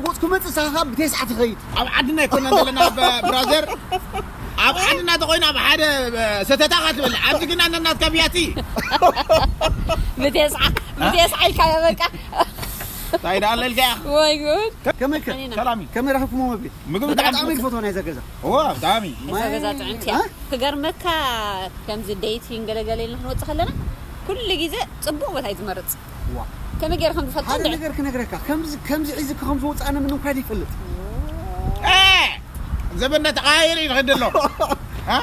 ረጎጽ ክመጽእ ሳኻ ብቴስዓ ትኸይድ። ኣብ ዓድና ኣይኮነን ዘለና ብ-፣ ብራዘር። ኣብ ዓድና ተኾይኑ ኣብ ሓደ ሰተታ ካ ትበልዕ። ኣብዚ ግን ኣነናትካ ብያቲ። ብቴስዓ ብቴስዓ ኢልካ በቃ። እንታይ ደኣ ኣለልካ ኢኻ? ወይ ጉድ። ከመይ ከ? ኣኒና። ሰላም እዩ። ከመይ ረኺብኩሞ መግቢ? ምግቢ ብጣዕሚ ብጣዕሚ ዝፈትዎ ናይዛ ገዛ። እዋ ብጣዕሚ። እዛ ገዛ ጥዕምቲ እያ። ክገርመካ ከምዚ ዴቲንግ ገለገለ ኢልና ክንወፅእ ከለና ኩሉ ግዜ ፅቡቅ ቦታ እዩ ዝመርፅ። ዋ። ከመይ ገይረ ከም ዝፈልጦ ሓደ እንድዒ። ነገር ክነግረካ፣ ከምዚ ከምዚ ሒዝካ ከም ዝወፃነ ምንም ኳ ይፈልጥ። እ! ዘበና ተቐያይሩ እዩ ዝኸድ ዘሎ። እ?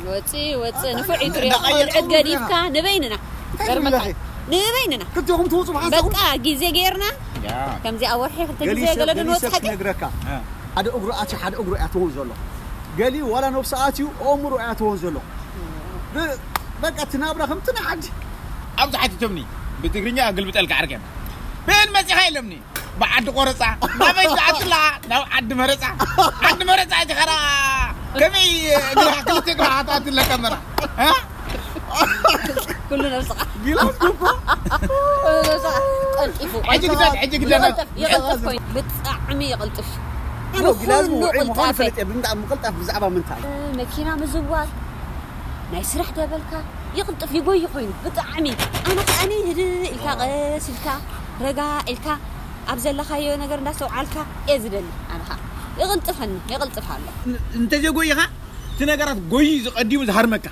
ወፂ ወፂ ንፉዕ እዩ ትሪኦ። እንዳቐየርካ ቆልዑት ገዲፍካ ንበይንና። እንታይ ገርመካ ትብላለኺ? ንበይንና። ክልቴኹም ትወፁ ብሓንሳብ በቃ ግዜ ገይርና ያ። ከምዚ ኣወርሒ ክልተ ግዜ ገሊሰብ ገለ ዶ ገሊሰብ ንወፅእ ሓቂ? ክነግረካ። እ። ሓደ እግሩ ኣትዩ ሓደ እግሩ ኣትዎን ዘሎ። ገሊ ዋላ ነብሲ ኣትዩ ኣእምሮ ኣትዎን ዘሎ። ብ-፣ በቃ እቲ ናብራ ከምቲ ናይ ዓዲ። ኣብዚ ሓቲቶምኒ ብትግርኛ ግልብጠልካ ዓርከም። ብእን መፂኻ ኢሎምኒ። ብዓዲ ቆረፃ ናበይ ትኣትላ? ናብ ዓዲ መረፃ። ዓዲ መረፃ እቲ ኸራ ከመይ እግርኻ ክልተ እግርኻ ትኣትለ ከመራ? እ? ኩሉ ነብስኻ። ጊላስ እኮ ኩሉ ነብስኻ። ቀልጢፉ። ሕጂ ግደል፣ ሕጂ ግደል። ይቕልጥፍ፣ ይቕልጥፍ ኮይኑ። ብጣዕሚ ይቕልጥፍ። ኣነ ጊላዝ ብኹሉ ውዑይ ምዃኑ ቅልጣፈ። ፈለጥ እየ። ብምንታይ ምቕልጣፍ ብዛዕባ ምንታይ? መኪና ምዝዋር፣ ናይ ስራሕ ደበልካ፣ ይቕልጥፍ ይጎይ ኮይኑ። ብጣዕሚ። ኣነ ከኣኒ ህድእ ኢልካ ቀስ ኢልካ ረጋ ኢልካ ኣብ ዘለኻዮ ነገር እንዳስተውዓልካ እየ ዝደሊ። ኣነ ኸኣ ይቕልጥፈኒ፣ ይቕልጥፍ ኣሎ። እንተዘይጎይኻ እቲ ነገራት ጎይ ዝቐዲሙ ዝሃርመካ።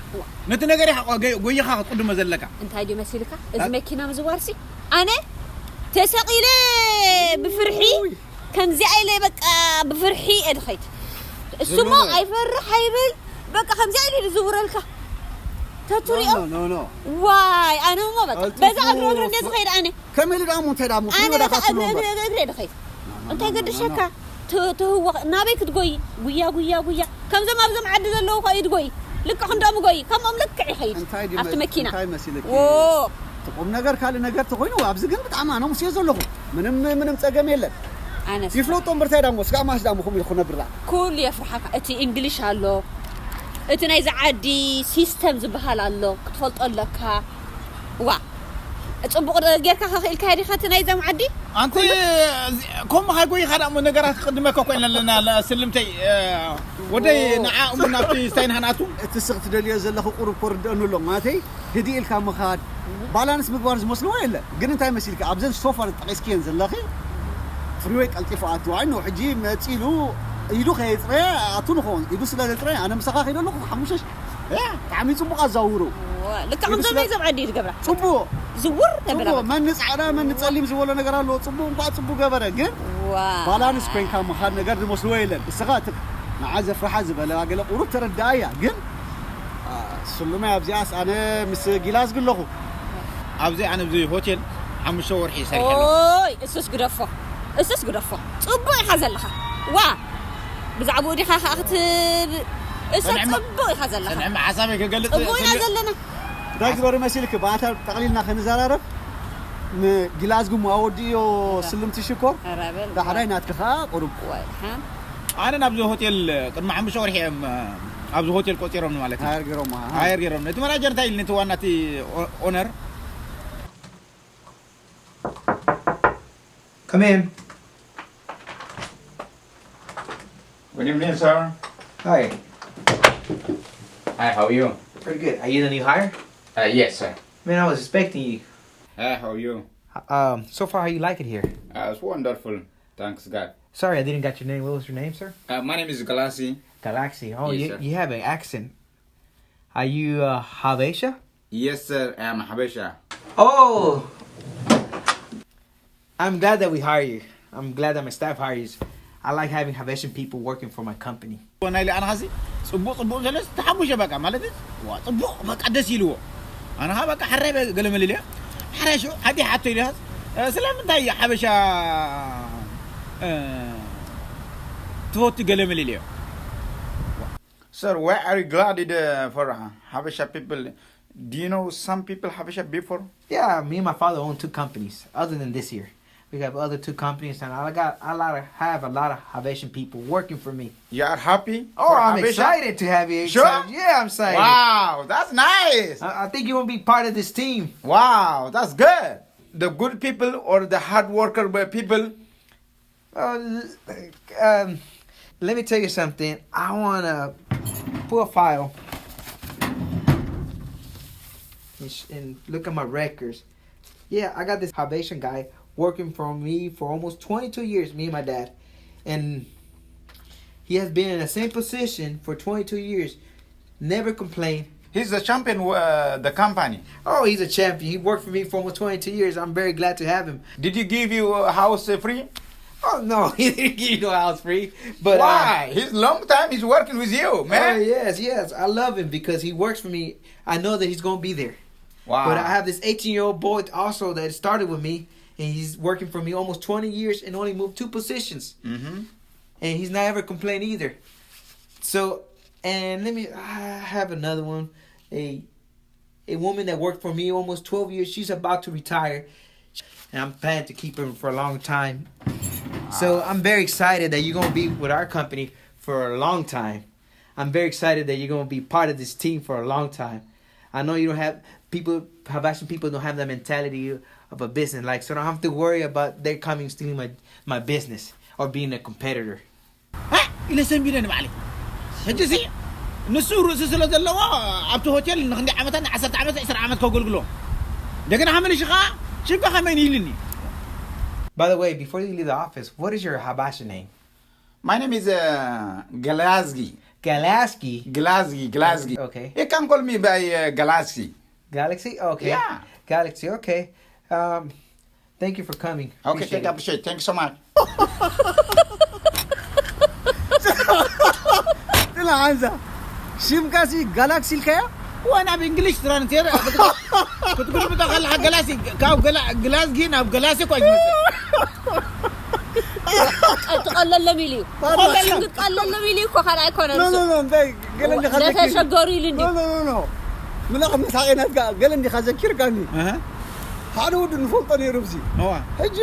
ነቲ ነገር ኢኻ ጎይ-፣ ጎይኻ ክትቅድሞ ዘለካ። እንታይ ድዩ መሲልካ? እዚ መኪና ምዝዋርሲ ኣነ ተሰቒለ ብፍርሒ ከምዚኣ ኢለ በቃ ብፍርሒ እየ ድኸይድ። እሱሞ ኣይፈርሕ ኣይብል በቃ ከምዚኣ ኢለ ዝዝውረልካ ተትሪኦ ኖ፣ ኖ፣ ኖ። ዋይ ኣነ እሞ በቃ በዛ እግሪ እግሪ እንደ ዝኸይድ ኣነ ከመይ ኢሉ ደኣ እሞ እንታይ ደኣ እሞ ኣነ ፍሪ ወዳካ በታ ትብሎ እግሪ እምበር። እግሪ እግሪ ድኸይድ እንታይ ገድሸካ? ት- ትህወኽ ናበይ ክትጎይ? ጉያ ጉያ ጉያ ከምዞም ኣብዞም ዓዲ ዘለዉ ከ ይድጎይ ልክዕ ክንዶም ጎይ ከምኦም ልክዕ ይኸይድ እንታይ ድዩ ኣብቲ መ- መኪና እንታይ መሲልኪ? ዎ እቲ ቁም ነገር ካልእ ነገር ተኾይኑ ኣብዚ ግን ብጣዕሚ ኣነ ሙስዮ ዘለኹ ምንም ምንም ጸገም የለን። ኣነስ ይፍለጦ እምበር እንታይ ዳሞ ስጋ ማሽ ዳሞ ከምኡ ኢሉ ክነብራ። ኩሉ የፍርሓካ። እቲ እንግሊሽ ኣሎ፣ እቲ ናይዚ ዓዲ ሲስተም ዝበሃል ኣሎ ክትፈልጦ ኣለካ። ዋ ጽቡቕ ዶ ጌርካ ከኽኢልካ ዲኻ እቲ ናይዞም ዓዲ? ኣንቲ ከምኡ ሃጎይ ኻዳ እሞ ነገራት ክቅድመካ ኮይና ኣለና ስልምተይ። ወደይ ንዓ እሞ ናብቲ ስታይን ሃናቱ። እቲ ስቕ ትደልዮ ዘለኹ ቁሩብ ኮርደኑ ኣሎ ማለተይ፣ ህድእ ኢልካ ምኻድ፣ ባላንስ ምግባር ዝመስልዎ የለ። ግን እንታይ መሲልካ ኣብዘን ሶፋ ጠቂስክየን ዘለኺ ፍሪወይ ቀልጢፉ ኣትዋይ ነው። ሕጂ መፂሉ ኢዱ ከየፅረ ኣቱ ንኸውን። ኢዱ ስለ ዘፅረ ኣነ ምሳኻ ከይደ ኣለኹ ሓሙሽተ ሺሕ። ያ፣ ብጣዕሚ ፅቡቅ ኣዛውሩ። ልክዕ ከም ዘመይ ዘብዐዲ ዝገብራ። ፅቡቅ። ዝውር ተብላ። መን ፃዕዳ መን ጸሊም ዝበሎ ነገር ኣለዎ። ጽቡቅ እንኳ ጽቡቅ ገበረ፣ ግን ባላንስ ኮይንካ ምኻድ ነገር ዝመስልዎ የለን። እስኻ እቲ ንዓ ዘፍርሓ ዝበለ ገለ ቁሩብ ተረዳእያ። ግን ስሉመይ ኣብዚኣስ ኣነ ምስ ጊላዝጊ ኣለኹ። ኣብዚ ኣነ ኣብዚ ሆቴል ሓሙሽተ ወርሒ ሰሪሐ ኣለኹ። ኦይ እሱስ ግደፎ፣ እሱስ ግደፎ። ጽቡቅ ኢኻ ዘለኻ። ዋ፣ ብዛዕባኡ ዲኻ ከኣ ክትብ እሱ ጽቡቅ ኢኻ ዘለኻ። ጽንዕም ሓሳበይ ክገልጽ ጽቡቅ ኢና ዘለና። እንታይ ግበሪ መሲልክ ብኣታ ጠቕሊልና ከንዘራረብ ንጊላዝጉ ኣወዲዮ። ስልምቲ ሽኮር ዳሕራይ ናትክ ከዓ ቁሩብ። ኣነ ናብዚ ሆቴል ቅድሚ ሓሙሽተ ወርሒ እዮም ኣብዚ ሆቴል ቆፂሮም ማለት እዩ። ሃየር ገይሮም። እቲ መናጀር እንታይ ኢልኒ እቲ ዋና እቲ ኦነር? Come in. Good evening, sir. Hi. Hi, how are you? Pretty good. Are you the new hire? Uh, yes, sir. Man, I was expecting you. Hi, how are you? Um, so far, how you like it here? Uh, it's wonderful. Thanks God. Sorry, I didn't get your name. What was your name, sir? Uh, my name is Galaxy. Galaxy. Oh, yes, you, sir. You have an accent. Are you uh, Habesha? Yes, sir. I'm Habesha. Oh, I'm glad that we hire you. I'm glad that my staff hires you. I like having Haitian people working for my company. ናይ ኣነ ኸዚ ጽቡቕ ጽቡቕ ዘሎ ተሓጉሸ በቃ ማለት ዋ ጽቡቕ በቃ ደስ ኢልዎ። ኣነ ኸ በቃ ሕራይ ገለ መሊልያ ሕራይ ሽዑ ሓንቲ ሓቶ ኢልያ ስለምንታይ ሓበሻ ትፈቱ ገለ መሊልዮ? Sir, why are you glad it, uh, for uh, Habesha people? Do you know some people Habesha before? Yeah, me and my father own two companies other than this here. We have other two companies, and I got a lot of have a lot of Haitian people working for me. You are happy? Oh, I'm excited to have you. Sure? Yeah, I'm excited. Wow, that's nice. I, I think you want to be part of this team. Wow, that's good. The good people or the hard worker people? Uh, um, let me tell you something. I want to pull a file and, sh- and look at my records. Yeah, I got this Haitian guy working for me for almost twenty-two years, me and my dad. And he has been in the same position for twenty-two years. Never complained. He's the champion, uh, the company. Oh, he's a champion. He worked for me for almost twenty-two years. I'm very glad to have him. Did he give you a house uh, free? Oh no, he didn't give you no house free. But uh, why? He's long time he's working with you, man. Oh yes, yes. I love him because he works for me. I know that he's gonna be there. Wow. But I have this eighteen-year-old boy also that started with me, and he's working for me almost twenty years and only moved two positions. Mm-hmm. And he's not ever complained either. So, and let me, I have another one. A a woman that worked for me almost twelve years. She's about to retire. And I'm planning to keep her for a long time. So I'm very excited that you're going to be with our company for a long time. I'm very excited that you're going to be part of this team for a long time. I know you don't have people, Haitian people don't have that mentality of a business. Like, so I don't have to worry about their coming stealing my, my business or being a competitor. ኢለ ሰንቢደ ንባዕለይ። ሕጂ ሲ ንሱ ርእሲ ስለ ዘለዎ ኣብቲ ሆቴል ንክንዲ ዓመታት ንዓሰርተ ዓመት ዕስራ ዓመት ከገልግሎ እንደገና ከመልሽ ከዓ ሽምካ ከመይ ኢልኒ። By the way, before you leave the office, what is your Haitian name? My name is uh, Glasgi. Glasgi? Glasgi, Glasgi. Okay. You can call me by uh, Galaxy. Galaxy? Okay. Yeah. Galaxy, okay. Um, Thank you for coming. Okay, thank you. Appreciate it. Thank you so much. ጥላ ዓንዛ ሽምካሲ ጋላክሲ ኢልካያ? ዋና ኣብ እንግሊሽ ትራንስሌት ክትጉልብጦ ከለካ ገላሲ ካብ ግላስጊ ናብ ገላሲ እኮ እዩ ዝመጽእ። ትቐለሎም ኢሉ እዩ። ትቐለሎም ኢሉ እኮ ካልእ ኣይኮነን። ኖ ኖ ኖ እንታይ ገለ እንዲኻ ዘኪር። ለተሸገሩ ኢሉ እንዲ። ኖ ኖ ኖ ኖ። ምናቕ ምሳቄ ናትካ ገለ እንዲኻ ዘኪርካኒ። ኣሃ። ሓደ ወዲ ንፈልጦ ነይሩ ብዚ። እዋ። ሕጂ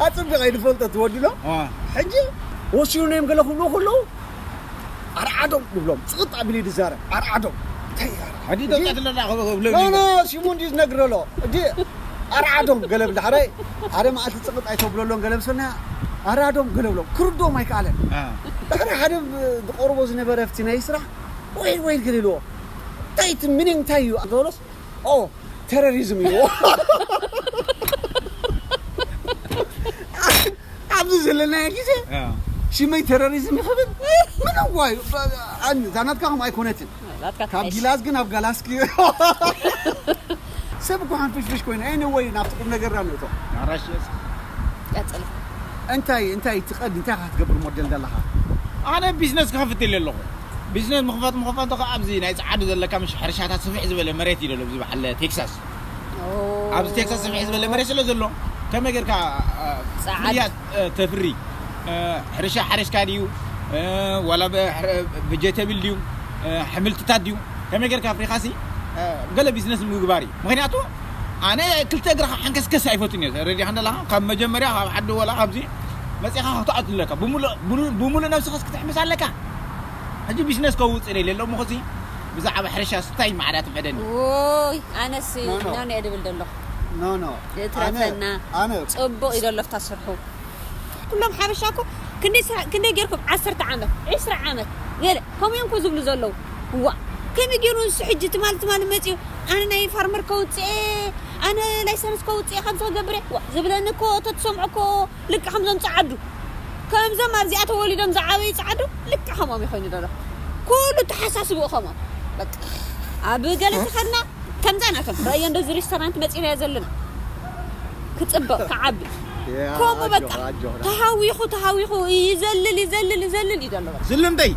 ኣጽቢቐ ንፈልጦ ትወድሎ። እዋ። ሕጂ ወሲኑ ነዮም ገለ ክብሉ ከለዉ ኣርዓዶም ንብሎም ጽቕጥ ኣቢሉ ድዛረብ ኣርዓዶም እንታይ ኣርዓዶም? ሕጂ ተውጣት ኣለና ክብሎ ኖ ኖ፣ ሲሙ እንዲ ዝነግር ኣሎ። እዲ ኣርዓዶም ገለ ብዳሕራይ ሓደ መዓልቲ ጽቕጥ ኣይተብለሎን ገለ ምስልና ኣርዓዶም ገለ ብሎም ክርዶም ኣይከኣለን። ድሕሪ ሓደ ዝቆርቦ ዝነበረ ኣብቲ ናይ ስራሕ ወይ ወይ ገለ ኢልዎ። እንታይ እቲ ሚኒንግ እንታይ እዩ ዝበሎስ ኦ ተሮሪዝም እዩ። ኣብዚ ዘለናዮ ግዜ ሽመይ ተሮሪዝም ይኽብል ምንዋዩ። እዛ ናትካ ከም ኣይኮነትን። ካብ ጊላስ ግን ኣብ ጋላስኪ ሰብ እኮ ሓንፍሽፍሽ ኮይኑ ኤኒወይ ናብቲ ቁም ነገርና ንእቶ። ቀጽል። እንታይ እንታይ ትቐድ እንታይ ክትገብር ሞዴል ዘለኻ? ኣነ ቢዝነስ ክኸፍት ኢለ ኣለኹ። ቢዝነስ ምኽፋት ምኽፋት ከ ኣብዚ ናይ ጸዓዱ ዘለካ ምሽ ሕርሻታት ስፍሕ ዝበለ መሬት እዩ ዘሎ ኣብዚ በዓል ቴክሳስ። ኣብዚ ቴክሳስ ስፍሕ ዝበለ መሬት ስለ ዘሎ ከመይ ጌርካ ጸዓድ ፍርያት ተፍሪ? ሕርሻ ሓሪስካ ድዩ? ዋላ ቬጀተብል ድዩ? ሕምልትታት ድዩ? ከመይ ጌርካ ኣፍሪኻሲ ገለ ቢዝነስ ምግባር እዩ። ምክንያቱ ኣነ ክልተ እግርኻ ሓንከስከስ ኣይፈቱን እየ። ረዲኻ እንደለኻ ካብ መጀመርያ ካብ ዓዲ ወላ ካብዚ መፂኻ ክትኣቱ ኣለካ። ብሙሉእ ነብስኻስ ክትሕምስ ኣለካ። ሕጂ ቢዝነስ ከውፅእ ኢለ ኣለኹ። ምኽሲ ብዛዕባ ሕርሻ ስታይ ማዕዳ ትምዕደኒ። ውይ ኣነሲ ኖ፣ ኖ። ኖ ኖ ድብል ደለኹ። ኖ ኖ። እትረፈና ኣነ ፅቡቕ እዩ ዘሎ ፍታ ስርሑ። ኩሎም ሓበሻ እኮ ክንደይ ስራሕ ክንደይ ጌርኩም ዓሰርተ ዓመት ዒስራ ዓመት ገለ ከምኡ እዮም እኮ ዝብሉ ዘለዉ። ዋ ከመይ ገይሩ ንሱ ሕጂ ትማል ትማል መፅኡ ኣነ ናይ ፋርመር ከውፅኤ ኣነ ላይሰንስ ከውፅኤ ከምዚ ክገብረ ዋ ዝብለኒ እኮ ተትሰምዑ እኮ ልክዕ ከምዞም ፀዓዱ ከምዞም ኣብዚኣ ተወሊዶም ዝዓበዩ ፀዓዱ ልክዕ ከምኦም ይኮይኑ ደሎ ኩሉ ተሓሳስብኡ ከምኦም በቃ ኣብ ገለ ተኸድና ከምዛ ናቶም ረእዮ እንደዚ ሬስቶራንት መፂናዮ ዘለና ክፅበቕ ክዓቢ ከምኡ በቃ ተሃዊኹ ተሃዊኹ ይዘልል ይዘልል ይዘልል እዩ ዘሎ በቃ። ዝልምተይ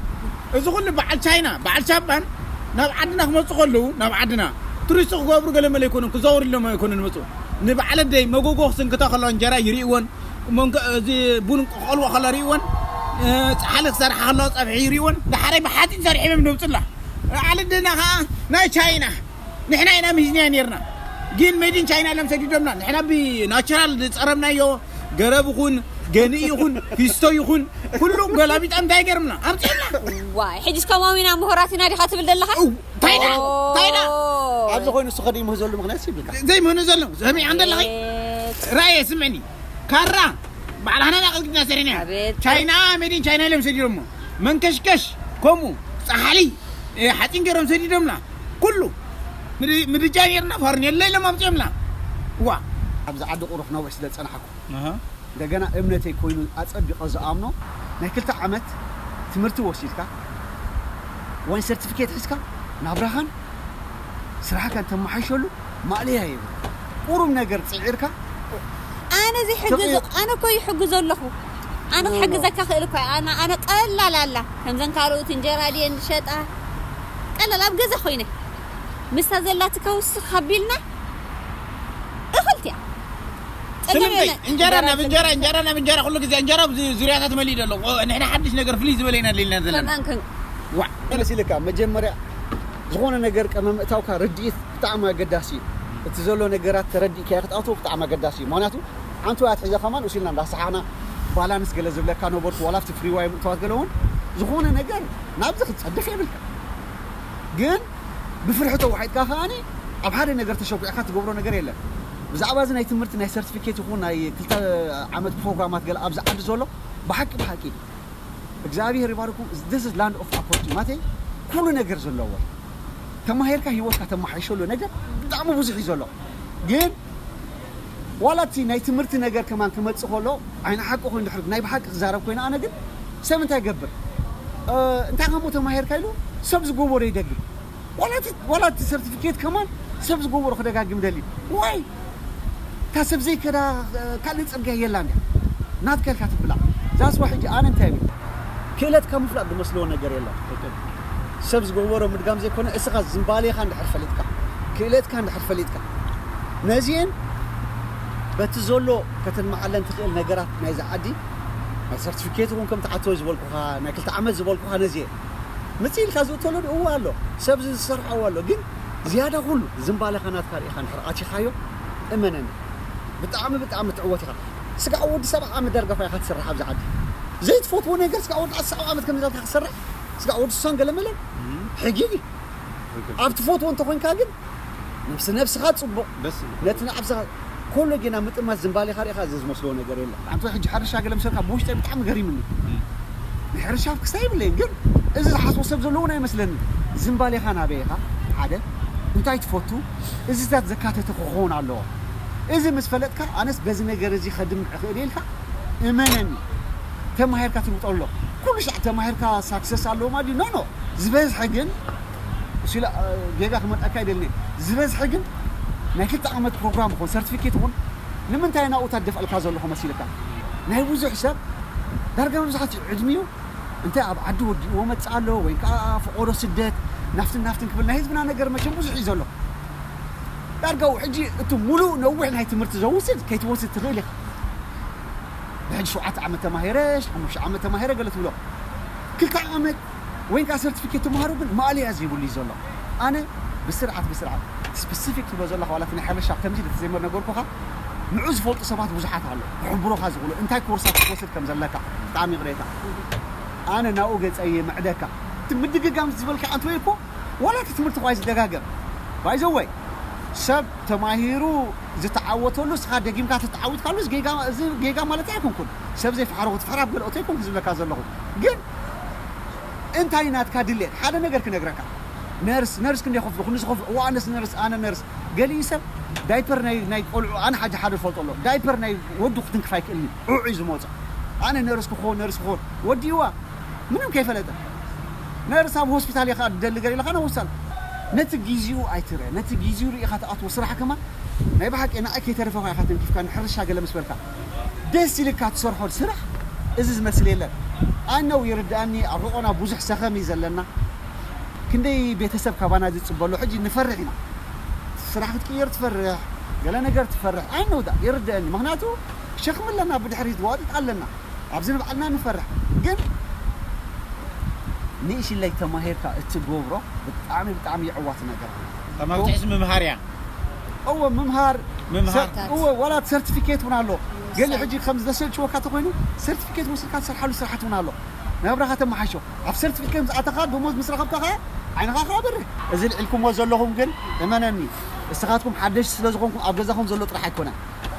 እዚ ኩሉ በዓል ቻይና በዓል ጃፓን ናብ ዓድና ክመፁ ከለዉ ናብ ዓድና ቱሪስት ክገብሩ ገለ መለ ኣይኮኑን ክዘውሩ ኢሎም ኣይኮኑን ዝመፁ ንበዓል ኣደይ መጎጎ ክስንክታ ከለዋ እንጀራ ይርእይወን መንከ- እዚ ቡን ክቐልዋ ከለዋ ይርእይወን ፃሕሊ ክሰርሓ ከለዋ ፀብሒ ይርእይወን ዳሓራይ ብሓፂን ሰሪሖም እዮም ዝመፁላ በዓል ኣደና ከዓ ናይ ቻይና ንሕና ኢና ምሂዝናዮ ነርና ግን ሜድ ኢን ቻይና ኢሎም ሰዲዶምና ንሕና ብናቸራል ዝፀረብናዮ ገረብ ይኹን ገንኢ ይኹን ፊስቶ ይኹን ኩሉ ገላቢጣ እንታይ ገርምና ኣምፅኦምና ዋይ ሕጂስ ከምኦም ኢና ምሁራት ኢና ዲኻ ትብል ዘለኻ እንታይ ደኣ እንታይ ደኣ ኣብዚ ኮይኑ እሱ ከደ ይምህዘሉ ምክንያት ይብልካ ዘይምህኑ ዘሎ ሰሚዓ እንደለኸ ራየ ስምዕኒ ካራ ባዕላህና ዳ ቀልግና ሰሪና ኣቤት። ቻይና ሜድ ኢን ቻይና ኢሎም ሰዲዶሞ መንከሽከሽ ከምኡ ፃሓሊ ሓፂን ገይሮም ሰዲዶምና ኩሉ ምድጃ ነርና ፈርኔሎ ኢሎም ኣምፅኦምና ዋ ኣብዚ ዓዲ ቁሩፍ ነዊሕ ስለ ዝፀናሓኩ እንደገና እምነተይ ኮይኑ ኣፀቢቐ ዝኣምኖ ናይ ክልተ ዓመት ትምህርቲ ወሲድካ ወይ ሰርቲፊኬት ሒዝካ ናብራኻን ስራሕካን ተመሓይሸሉ ማእለያ የብሉ ቁሩብ ነገር ፅዒርካ ኣነ እዚ ሕግዝ ኣነ እኮ ይሕግዞ ኣለኹ ኣነ ክሕግዘካ ክእል እኮ ኣነ ኣነ ቀላል ኣላ ከምዘን ካልኦት እንጀራ ድየን ዝሸጣ ቀላል ኣብ ገዛ ኮይነ ምስታ ዘላትካ ውስኽ ኣቢልና እኽልትያ ስለምንታይ እንጀራ ናብ እንጀራ እንጀራ ናብ እንጀራ ኩሉ ግዜ እንጀራ ኣብዚ ዙርያታት መሊእ ኣሎ ንሕና ሓድሽ ነገር ፍልይ ዝበለ ኢና ደሊልና ዘለና ከማን ከን ዋዕ መሲልካ መጀመርያ ዝኾነ ነገር ቀመ ምእታውካ ርድኢት ብጣዕሚ ኣገዳሲ እዩ እቲ ዘሎ ነገራት ተረዲእካዮ ክትኣትዎ ብጣዕሚ ኣገዳሲ እዩ ምክንያቱ ሓንቲ ወይ ኣትሒዘ ከማን ውሲልና እንዳሰሓና ባላንስ ገለ ዝብለካ ነበርኩ ዋላ ኣብቲ ፍሪዋይ ምእታዋት ገለ እውን ዝኾነ ነገር ናብዚ ክትፀድፍ የብልካ ግን ብፍርሒ ተዋሒጥካ ከኣኒ ኣብ ሓደ ነገር ተሸጉዕካ ትገብሮ ነገር የለን ብዛዕባ እዚ ናይ ትምህርቲ ናይ ሰርቲፊኬት ይኹን ናይ ክልተ ዓመት ፕሮግራማት ገለ ኣብዚ ዓዲ ዘሎ ብሓቂ ብሓቂ እግዚኣብሔር ይባርኩም this is land of opportunity ኩሉ ነገር ዘለዎ ተማሂርካ ሂወትካ ተመሓይሸሉ ነገር ብጣዕሚ ብዙሕ እዩ ዘሎ ግን ዋላ እቲ ናይ ትምህርቲ ነገር ከማን ክመፅእ ከሎ ዓይኒ ሓቂ ኮይኑ ድሕሪ ናይ ብሓቂ ክዛረብ ኮይኑ ኣነ ግን ሰብ እንታይ ገብር እንታይ ከሞ ተማሂርካ ኢሉ ሰብ ዝገበሮ ይደግም ዋላ እቲ ሰርቲፊኬት ከማን ሰብ ዝገበሮ ክደጋግም ደሊ ዋይ እታ ሰብ ዘይከዳ ካልእ ፅርግያ የላ እንድያ ናትካ ኢልካ ትብላ ዛስዋ ሕጂ ኣነ እንታይ ብል ክእለትካ ምፍላጥ ዝመስልዎ ነገር የለን ሰብ ዝገበሮ ምድጋም ዘይኮነ እስኻ ዝምባሌኻ እንድሕር ፈሊጥካ ክእለትካ እንድሕር ፈሊጥካ ነዚአን በቲ ዘሎ ከተልመዓለን ትኽእል ነገራት ናይዚ ዓዲ ናይ ሰርቲፊኬት እውን ከም ትዓተወ ዝበልኩኻ ናይ ክልተ ዓመት ዝበልኩኻ ነዚአን ምፅእ ኢልካ ዝእተሎ እዋ ኣሎ ሰብ ዝሰርሖ እዋ ኣሎ ግን ዝያዳ ኩሉ ዝምባሌኻ ናትካ ርኢኻ እንድሕር ኣቲኻዮ እመነኒ ብጣዕሚ ብጣዕሚ ትዕወት ኢኻ ስጋዕ ወዲ ሰብዓ ዓመት ደርገፋ ኢኻ ትሰርሕ ኣብዚ ዓዲ ዘይትፈትዎ ነገር ስጋዕ ወዲ ዓሰርተ ዓመት ከም ዝበልካ ክሰርሕ ስጋዕ ወዲ ስሳን ገለመለን ሕጊግ እዩ ኣብ ትፈትዎ እንተኾይንካ ግን ነብሲ ነብስኻ ጽቡቕ ደስ ይብል። ነቲ ንዓብስኻ ኮሎ ጌና ምጥማት ዝምባሌኻ ሪኢኻ እዚ ዝመስሎ ነገር የለን። ኣንተ ሕጂ ሕርሻ ገለ ምሰልካ ብውሽጠይ ብጣዕሚ ገሪምኒ። ንሕርሻ ክስታይ ይብለይ ግን እዚ ዝሓስቦ ሰብ ዘለውን ኣይመስለኒ። ዝምባሌኻ ናበይ ኢኻ ሓደ እንታይ ትፈቱ እዚታት ዘካተተ ክኸውን ኣለዎ። እዚ ምስ ፈለጥካ ኣነስ በዚ ነገር እዚ ከድምዕ ክእል ኢልካ እመነኒ። ተማሂርካ ትልውጦ ኣሎ ኩሉ ሻዕ ተማሂርካ ሳክሰስ ኣለዎ ማለት ኖ ኖ ዝበዝሐ ግን እሱ ኢላ ጌጋ ክመጣካ ይደልኒ ዝበዝሐ ግን ናይ ክልተ ዓመት ፕሮግራም ይኹን ሰርቲፊኬት ይኹን ንምንታይ ናብኡ ታደፍኣልካ ዘለኹ መሲልካ ናይ ብዙሕ ሰብ ዳርጋ መብዛሕትኡ ዕድሚኡ እንታይ ኣብ ዓዲ ወዲእዎ መፅእ ኣሎ ወይ ከዓ ፈቆዶ ስደት ናፍትን ናፍትን ክብል ናይ ህዝብና ነገር መቸም ብዙሕ እዩ ዘሎ ዳርጋው ሕጂ እቲ ሙሉእ ነዊሕ ናይ ትምህርቲ ዘውስድ ከይትወስድ ትኽእል ኢኻ ብሕጂ ሸውዓተ ዓመት ተማሂረ ሓሙሽተ ዓመት ተማሂረ ገለ ትብሎ ክልተ ዓመት ወይ ከዓ ሰርቲፊኬት ተምሃሮ ግን ማእለያ ዘይብሉ እዩ ዘሎ ኣነ ብስርዓት ብስርዓት ስፔሲፊክ ትብሎ ዘለካ ዋላ ናይ ሕርሻ ከምዚ ተዘይመር ነገርኩካ ንዑ ዝፈልጡ ሰባት ብዙሓት ኣሎ ክሕብሮካ ዝኽእሉ እንታይ ኮርሳት ክትወስድ ከም ዘለካ ብጣዕሚ ይቕሬታ ኣነ ናብኡ ገፀ ይምዕደካ እቲ ምድግጋም ዝበልካ ኣንተ ወይ እኮ ዋላ እቲ ትምህርቲ ኳይ ዝደጋገም ባይዘወይ ሰብ ተማሂሩ ዝተዓወተሉ እስኻ ደጊምካ ተተዓዊትካሉ እዚ ጌጋ ማለት ኣይኮንኩን ሰብ ዘይፈሓሮ ክትፈሕር ኣብ ገለኦቶ ይኮንኩ ዝብለካ ዘለኹ ግን እንታይ ናትካ ድሌት ሓደ ነገር ክነግረካ ነርስ ነርስ ክንደ ይኸፍሉ ክንዲ ዝኸፍሉ እዋ ኣነስ ነርስ ኣነ ነርስ ገሊኡ ሰብ ዳይፐር ናይ ናይ ቆልዑ ኣነ ሓጂ ሓደ ዝፈልጦ ኣሎ ዳይፐር ናይ ወዱ ክትንክፍ ኣይክእልኒ ዕዑ እዩ ዝመፆ ኣነ ነርስ ክኾን ነርስ ክኾን ወዲእዋ ምንም ከይፈለጠ ነርስ ኣብ ሆስፒታል ኢኻ ደሊ ገር ኢልካ ነውሳል ነቲ ግዜኡ ኣይትረ ነቲ ግዜኡ ርኢኻ ትኣትዎ ስራሕ ከማን ናይ ብሓቂ ንኣይ ከይተረፈ ኢኻ ተንኪፍካ ንሕርሻ ገለ ምስ በልካ ደስ ኢልካ ትሰርሖ ስራሕ እዚ ዝመስል የለን ኣነው ይርድኣኒ ኣብ ርቆና ብዙሕ ሰኸም እዩ ዘለና ክንደይ ቤተሰብ ካባና ዝፅበሎ ሕጂ ንፈርሕ ኢና ስራሕ ክትቅየር ትፈርሕ ገለ ነገር ትፈርሕ ኣይነውዳ ይርድኣኒ ምክንያቱ ሸኽሚ ኣለና ብድሕሪት ዋጢጥ ኣለና ኣብዚ ንባዕልና ንፈርሕ ግን ንእሽለይ ተማሂርካ እትገብሮ ብጣዕሚ ብጣዕሚ ይዕዋት ነገር ተማርትሕስ ምምሃር እያ እወ ምምሃር ምምሃር። እወ ዋላ ሰርቲፊኬት እውን ኣሎ ገሊ ሕጂ ከም ዝደሰልችወካ ተኮይኑ ሰርቲፊኬት ወስድካ ትሰርሓሉ ስራሕት እውን ኣሎ ናብራኻ ተመሓሾ ኣብ ሰርቲፊኬት ዝኣተኻ ደሞዝ ምስ ረኸብካ ከዓ ዓይንኻ ከዓ በርህ እዚ ልዕልኩሞ ዘለኹም ግን እመነኒ እስኻትኩም ሓደሽቲ ስለ ዝኾንኩም ኣብ ገዛኹም ዘሎ ጥራሕ ኣይኮነን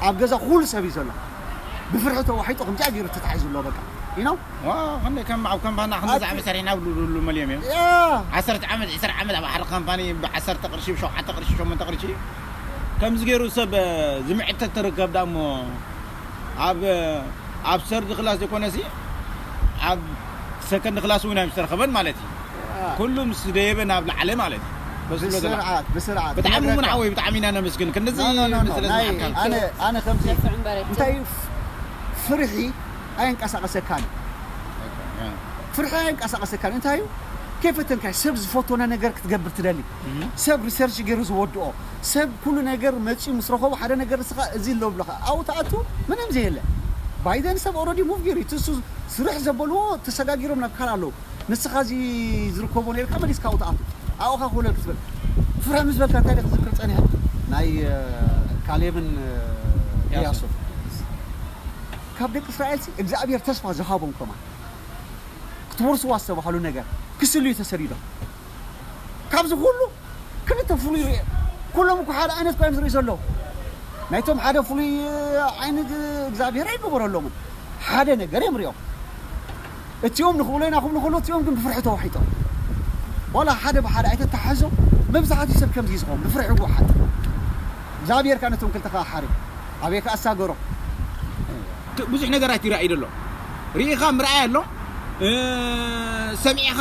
ኣብ ገዛ ኩሉ ሰብ እዩ ዘሎ ብፍርሒ ተዋሒጡ ከምዚኣ ገይሩ ተታሒዙ ኣሎ በቃ you know ዋ ክንደይ ከም ኣብ ካምፓና ክንደዚ ዓመት ሰሪሕና ብሉሉ መልዮም እዮም ያ ዓሰርተ ዓመት ዕስራ ዓመት ኣብ ሓደ ካምፓኒ ብዓሰርተ ቅርሺ ብሸውዓተ ቅርሺ ሸሞንተ ቅርሺ ከምዚ ገይሩ ሰብ ዝምዕተት ትርከብ ዳሞ ኣብ ኣብ ሰርድ ክላስ ዘይኮነሲ ኣብ ሰከንድ ክላስ እውን ኣይምስተረኸበን ማለት እዩ ኩሉ ምስ ደየበ ናብ ላዕለ ማለት እዩ በስሎ ዘላ ብስርዓት ብስርዓት ብጣዕሚ እውን ክነግረካ። ሓወይ ብጣዕሚ ኢና ነመስግን ክንደዚ No, no, no, no. ስለ ናይ ዝመዓካ ኣነ ኣነ ከምዚ ሰፊዕ እምበር እንታይ እዩ ፍርሒ ኣየንቀሳቀሰካን ፍርሒ ኣየንቀሳቀሰካን እንታይ እዩ ከይፈተንካ ሰብ ዝፈተነ ነገር ክትገብር ትደሊ ሰብ ሪሰርች ገይሩ ዝወድኦ ሰብ ኩሉ ነገር መፂኡ ምስ ረኸቡ ሓደ ነገር ንስኻ እዚ ኣሎ ብለኻ ኣብኡ ትኣቱ ምንም ዘየለ ባይደን ሰብ ኦረዲ ሙቭ ገይሩ እቲ እሱ ስርሕ ዘበልዎ ተሰጋጊሮም ናብ ካል ኣለዉ ንስኻ እዚ ዝርከቦ ነርካ መሊስካ ኣብኡ ትኣቱ ኣብኡኻ ኮለል ክትብል ፍረ ምስ በልካ እንታይ ክዝክር ፀኒሐ ናይ ካሌብን ያሶ ካብ ደቂ እስራኤል እግዚኣብሔር ተስፋ ዝሃቦም ከማን ክትወርስዋ ዝተባሃሉ ነገር ክስልዩ ተሰዲዶም ካብዚ ኩሉ ክልተ ፍሉይ ርኤ ኩሎም እኮ ሓደ ዓይነት ኮይኖም ዝርኢ ዘለዉ ናይቶም ሓደ ፍሉይ ዓይኒ እግዚኣብሔር ኣይገበረሎምን ሓደ ነገር እዮም ሪኦም እቲኦም ንኽእሉ ኢና ክብሉ ከሎ እቲኦም ግን ብፍርሒ ተዋሒጦም ዋላ ሓደ ብሓደ ኣይተተሓዞ መብዛሕትኡ ሰብ ከምዚ እዩ ዝኸውን ብፍርሒ ይወሓጥ እግዚኣብሔር ከዓ ነቶም ክልተ ከዓ ሓሪ ኣበይ ከዓ ኣሳገሮ ብዙሕ ነገራት ይረኣይ ደሎ ርኢኻ ምርኣይ ኣሎ እ፣ ሰሚዕኻ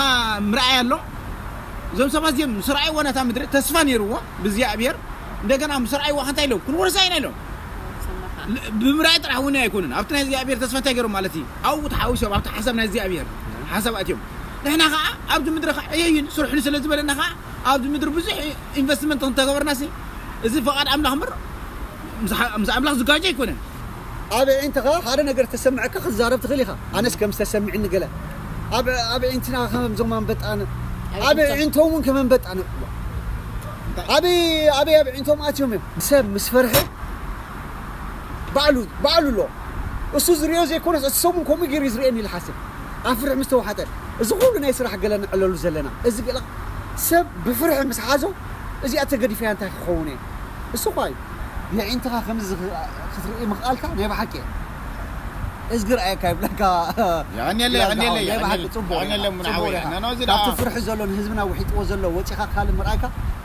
ምርኣይ ኣሎ እዞም ሰባት እዚኦም ምስ ረኣይዎ ነታ ምድሪ ተስፋ ነይርዎ ብእግዚኣብሔር እንደገና ምስ ረኣይዋ ከንታይ ኢሎም ክንወርሳ ኢና ኢሎም ል- ብምርኣይ ጥራሕ እውን ኣይኮኑን ኣብቲ ናይ እግዚኣብሔር ተስፋ እንታይ ገይሮም ማለት እዩ ኣብኡ ተሓዊሶም ኣብቲ ሓሳብ ናይ እግዚኣብሔር ሓሳብ ኣትዮም ንሕና ከዓ ኣብዚ ምድሪ ከዓ ዕየይን ስርሕን ስለ ዝበለና ከዓ ኣብዚ ምድሪ ብዙሕ ኢንቨስትመንት እንተገበርና ሲ እዚ ፈቓድ ኣምላኽ እምበር ምስ ሓ- ምስ ኣምላኽ ዝጋጀ ኣይኮነን ኣብ ኣዒንትኻ ሓደ ነገር ተሰምዐካ ክትዛረብ ትኽእል ኢኻ ኣነስ ከም ዝተሰምዕኒ ገለ ኣብ ኣብ ኣዒንትና ከምዞም ኣንበጣ ን- ኣብ ኣዒንቶም እውን ከም ኣንበጣ ንብሎ ኣበይ ኣበይ ኣብ ኣዒንቶም ኣትዮም እዮም ሰብ ምስ ፈርሐ ባዕሉ ባዕሉ ኣሎ እሱ ዝሪኦ ዘይኮነስ እቲ ሰሙን ከምኡ ገይሩ እዩ ዝርእየኒ ኢሉ ሓስብ ኣብ ፍርሒ ምስ ተዋሓጠ እዚ ኩሉ ናይ ስራሕ ገለ ንዕለሉ ዘለና እዚ ገለ ሰብ ብፍርሒ ምስ ሓዞ፣ እዚኣ ተገዲፈያ እንታይ ክኸውን እየ? እሱ እኳ እዩ። የዒንትኻ ከምዚ ኽ-፣ ክትርኢ ምኽኣልካ ናይ ብሓቂ እየ። እዝግር ኣየካ ይብለካ። የቐንየለ፣ ይብለካ። የቐንየለ፣ ናይ ብሓቂ የቐንየለ። ጽቡቕ የቐንየለ እየ። ሙን ጽቡቕ ዓወይ። እየ። ና፣ ና፣ እዚ ናይ ደኣ ኣፍሪሒ ዘሎ፣ ንህዝብና ውሒጥዎ ዘሎ ወጺኻ ካልእ ምርኣይካ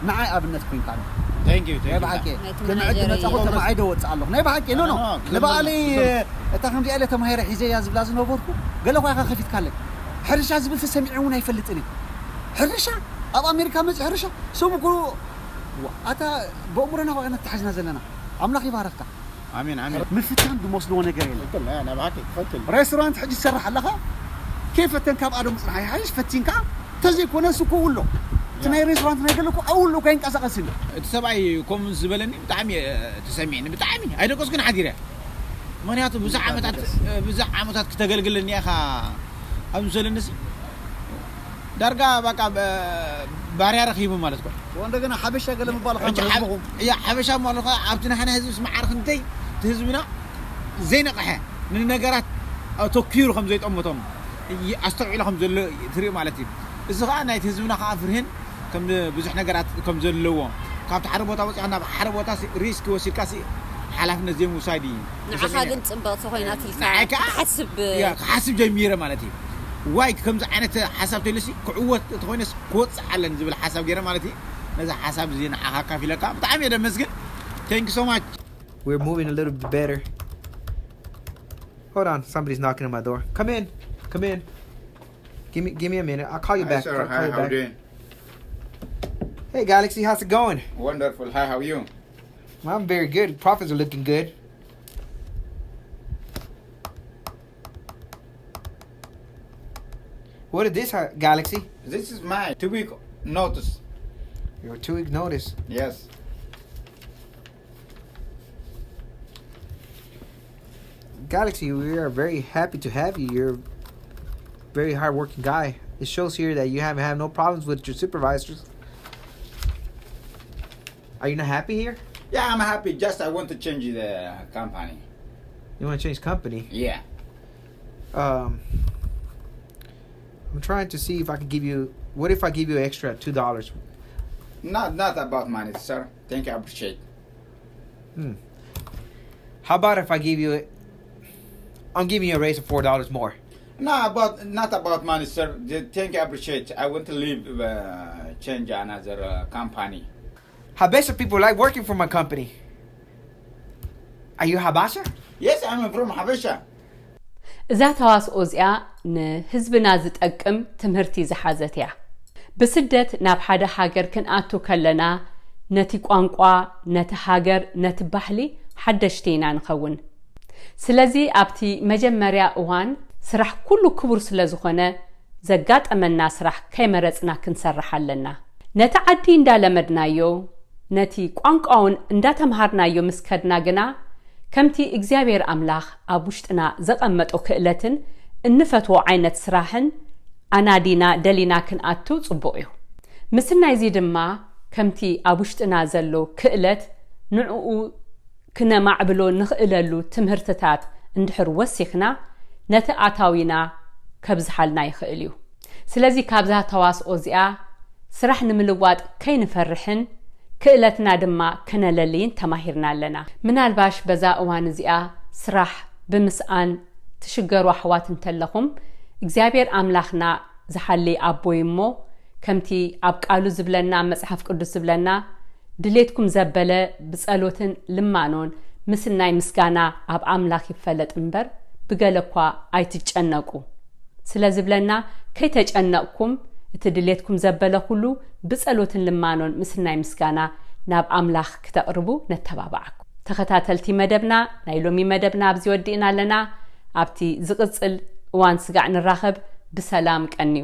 ንዓይ ኣብነት ኮይንካ ኣሎ። Thank you, thank you። ናይ ብሓቂ ናይቲ ከም ዕድል መናጀር መጻኹ እዩ። ተማዒዶ ወጽእ ኣለኹ። ናይ ብሓቂ፣ ኖ፣ ኖ። ኖ፣ ኖ፣ ነባኣለይ፣ ኖ፣ ኖ። እታ ከምዚኣ ኢለ ተማሂረ ሒዘያ ዝብላ ዝነበርኩ፣ ገለ ኳ ኢኻ ከፊትካለይ። ሕርሻ ዝብል ተሰሚዑ እውን ኣይፈልጥን እዩ። ሕርሻ ኣብ ኣሜሪካ መጽእ ሕርሻ ስሙ ኩሉ፣ ዋ፣ ኣታ ብእምሮና ኳ ኢና ተታሒዝና ዘለና። ኣምላኽ ይባረኽካ። ኣሜን፣ ኣሜን። ምፍታን ዝመስልዎ ነገር የለን። ትክክል፣ ያ፣ ናይ ብሓቂ ትክክል። ሬስቶራንት ሕጂ ትሰርሕ ኣለኻ፣ ከይፈተንካ ኣብ ኣዶ ምጽናሕ ይሓይሽ፣ ፈቲንካ፣ ተዘይኮነ እሱ እኮ ውሎ። እቲ ያ። ናይ ሬስቶራንት ናይ ገለ እኮ ኣብ ውሎ እኮ ኣይንቀሳቐስን እዩ። እቲ ሰብኣይ ከምኡ ምስ ዝበለኒ ብጣዕሚ እየ ተሰሚዕኒ፣ ብጣዕሚ ኣይደቀስኩን ሓዲረ። ምክንያቱ ብዙሕ ዓመታት፣ ብዙሕ ዓመታት ክተገልግለኒ ኢኻ ኣብ ምሰለኒ ሲ፣ ዳርጋ በቃ በ-፣ ባርያ ረኺቡ ማለት እኮ። ወ-፣ እንደገና ሓበሻ ገለ ምባል ከም ሕጂ ሓብ-፣ ህዝብኹም። ያ፣ ሓበሻ ማለት እኮ ኣብቲ ናህና ህዝቢ ስማዕ ዓርኺ እንተይ፣ እቲ ህዝብና ዘይነቕሐ፣ ንነገራት ኣተኲሩ ከም ዘይጠመቶም፣ ይ-፣ ኣስተውዒሉ ከም ዘሎ ትርኢ ማለት እዩ። እዚ ኸኣ ናይቲ ህዝብና ኸኣ ፍርህን ከም ብዙሕ ነገራት ከም ዘለዎ፣ ካብቲ ሓደ ቦታ ወጺኻ ናብ ሓደ ቦታ ሲ-፣ ሪስክ ወሲድካ ሲ-፣ ሓላፍነት ዘይምውሳድ እዩ። ንዓኻ ተሰሚዕኒ። ግን ጽብቕቲ ኮይናትልካ ንዓይ ከኣ ክትሓስብ ያ፣ ክሓስብ ጀሚረ ማለት እዩ። ዋይ ከምዚ ዓይነት ሓሳብ ተልሲ ክዕወት እንተኾይነስ ክወጽእ ኣለኒ ዝብል ሓሳብ ገይረ ማለት እዩ። ነዚ ሓሳብ እዚ ንዓኻ ኣካፊለካ ብጣዕሚ እየ ደመስግን። Thank you so much። We're moving a little bit better. Hold on, somebody's knocking on my door. Come in, come in. Give me, give me a minute. I'll call you Hi, back. Sir. I'll call Hi, you how back. You doing? Hey, Galaxy, how's it going? Wonderful. Hi, how are you? I'm very good. Profits are looking good. What is this, uh, Galaxy? This is my two week notice. Your two week notice. Yes. Galaxy, we are very happy to have you. You're a very hardworking guy. It shows here that you haven't had no problems with your supervisors. Are you not happy here? Yeah, I'm happy. Just I want to change the company. You wanna change company? Yeah. Um, I'm trying to see if I could give you, what if I give you extra two dollars? Not, not about money, sir. Thank you, I appreciate. Hmm. How about if I give you, I'm giving you a raise of four dollars more. No, about, not about money, sir. The, thank you, I appreciate. I want to leave, uh, change another, uh, company. Habesha people like working for my company. Are you Habasha? Yes, I'm from Habesha. እዛ ተዋስኦ እዚኣ ንህዝብና ዝጠቅም ትምህርቲ ዝሓዘት እያ። ብስደት ናብ ሓደ ሃገር ክንኣቱ ከለና፣ ነቲ ቋንቋ፣ ነቲ ሃገር፣ ነቲ ባህሊ ሓደሽቲ ኢና ንኸውን። ስለዚ ኣብቲ መጀመርያ እዋን ስራሕ ኩሉ ክቡር ስለ ዝኾነ፣ ዘጋጠመና ስራሕ ከይመረጽና ክንሰርሕ ኣለና። ነቲ ዓዲ እንዳለመድናዮ፣ ነቲ ቋንቋውን እንዳተምሃርናዮ ምስ ከድና ግና፣ ከምቲ እግዚኣብሔር ኣምላኽ ኣብ ውሽጥና ዘቐመጦ ክእለትን እንፈትዎ ዓይነት ስራሕን ኣናዲና ደሊና ክንኣቱ ጽቡቕ እዩ። ምስናይዚ ድማ ከምቲ ኣብ ውሽጥና ዘሎ ክእለት ንዕኡ ክነማዕብሎ ንኽእለሉ ትምህርትታት እንድሕር ወሲኽና፣ ነቲ ኣታዊና ከብዝሓልና ይኽእል እዩ። ስለዚ ካብዛ ተዋስኦ እዚኣ ስራሕ ንምልዋጥ ከይንፈርሕን ክእለትና ድማ ከነለልይን ተማሂርና ኣለና። ምናልባሽ በዛ እዋን እዚኣ ስራሕ ብምስኣን ትሽገሩ ኣሕዋት እንተለኹም፣ እግዚኣብሔር ኣምላኽና ዝሓሊ ኣቦይ እሞ፣ ከምቲ ኣብ ቃሉ ዝብለና፣ ኣብ መጽሓፍ ቅዱስ ዝብለና፣ ድሌትኩም ዘበለ ብጸሎትን ልማኖን ምስናይ ምስጋና ኣብ ኣምላኽ ይፈለጥ እምበር፣ ብገለ እኳ ኣይትጨነቁ ስለ ዝብለና፣ ከይተጨነቕኩም እቲ ድሌትኩም ዘበለ ኩሉ ብጸሎትን ልማኖን ምስናይ ምስጋና ናብ ኣምላኽ ክተቕርቡ ነተባብዓኩም። ተኸታተልቲ መደብና፣ ናይ ሎሚ መደብና ኣብዚ ወዲእና ኣለና። ኣብቲ ዝቕጽል እዋን ስጋዕ ንራኸብ። ብሰላም ቀንዩ።